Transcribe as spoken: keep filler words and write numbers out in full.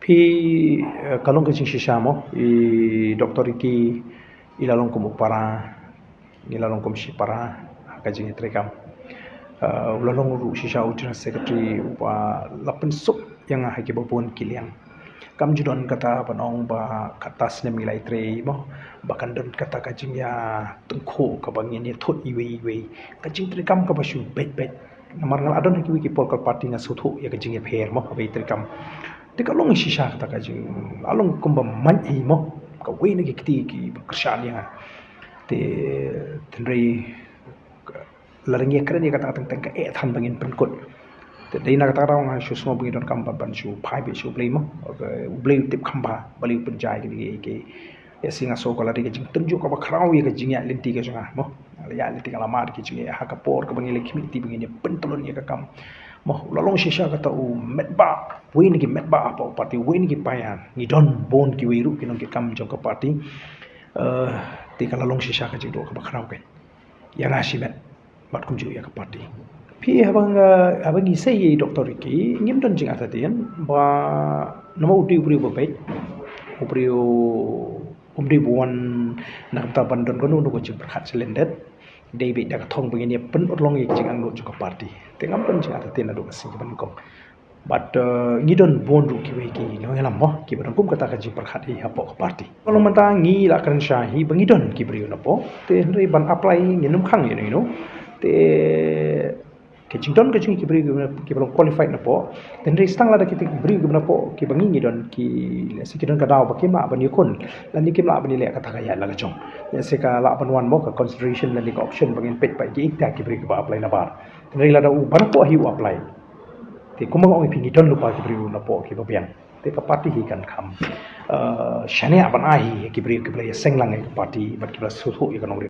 Phi, eh, ka long ka jingshisha mo, i Doctor Ricky, i la long kum u para, i la long kum shi para, ha ka jingïatreikam. Eh, u la long ruh shisha u General Secretary, uba la pynsuk ïa nga ha kiba bun ki liang. Kam ju don kata ban ong ba kata snem ngi la ïatrei mo, ba kan don kata ka jingïatyngkhuh kaba ngin ïathuh iwei iwei. Ka jingtreikam kaba shu beit beit. Namar nga la don ha kiwei ki political party nga sngewthuh ïa ka jingïapher mo, kaba ïatreikam. Te ka long shisha kata ka jing, la long kumba maiñ hi mo. Kawei na ki kti kiba kyrshan ïa nga. Te, tynrai, lada ngi ïakren ïa kata teng teng ka eh than ba ngin pynkut. Te dei na kata ka daw nga shu sngew ba ngi donkam ban, ban shu phai beit sha U Blei mo. U Blei u tip kham bha balei u pynjia ïa kine ki, ki. Ïa, sngew nga sngew ka la dei ka jingtynjuh kaba khraw ïa ka jingïaid lynti ka jong nga mo. Ïaid lynti ka la mad ki jingïaid ha ka por kaba ngi la khmih lynti ba ngin ïa pyntlun ïa ka kam. Mo, u la long shisha kata u metbah, uwei na ki metbah hapoh party, uwei na ki paidbah. Ngi don bun kiwei ruh ki nongkitkam jong ka party. Eh, te ka la long shisha ka jingduh kaba khraw keiñ ïa nga shimet bad kumjuh ïa ka party. Phi, haba nga, haba ngi sei ïa i Doctor Ricky, ngim don jingartatien ba namar u dei u briew ba beit, u briew um dei ba wan na ka bynta ban don kano kano ka jingpyrkhat sha lyndet. Dei beit da ka thong ba ngin ïa pynurlong ïa ka jingangnud jong ka party. Te ngam don jingartatien naduh ka sngi kaba nyngkong. Bad, eh, ngi don bun ruh kiwei ki nongïalam mo, kiba don kum kata ka jingpyrkhat hi hapoh ka party. Ka long mynta ngi la kren shai hi ba ngi don ki briew napoh. Te hynrei ban apply ngin ym khang ïano ïano. Te ka jingdon ka jong ki briew kiba, kiba long qualified napoh. Te hynrei tang lada kita ki briew kiba napoh kiba ngi ngi don ki, lehse ki don ka daw ba kim lah ban ïakhun. Lane kim lah ban ïaleh kata ka ïaid la ka jong. Lehse ka lah ban wan mo ka consideration lane ka option ba ngin peit pat ïa kita ki briew kiba apply nabar. Te hynrei lada u ba napoh hi u apply. Te kumba nga ong ïa phi ngi don lypa ki briew napoh kiba biang. Te ka party hi kan kham, eh, shaniah ban ai hi ïa ki briew kiba la ïaseng lang ïa ka party bad kiba la sngewthuh ïa ka nongrim.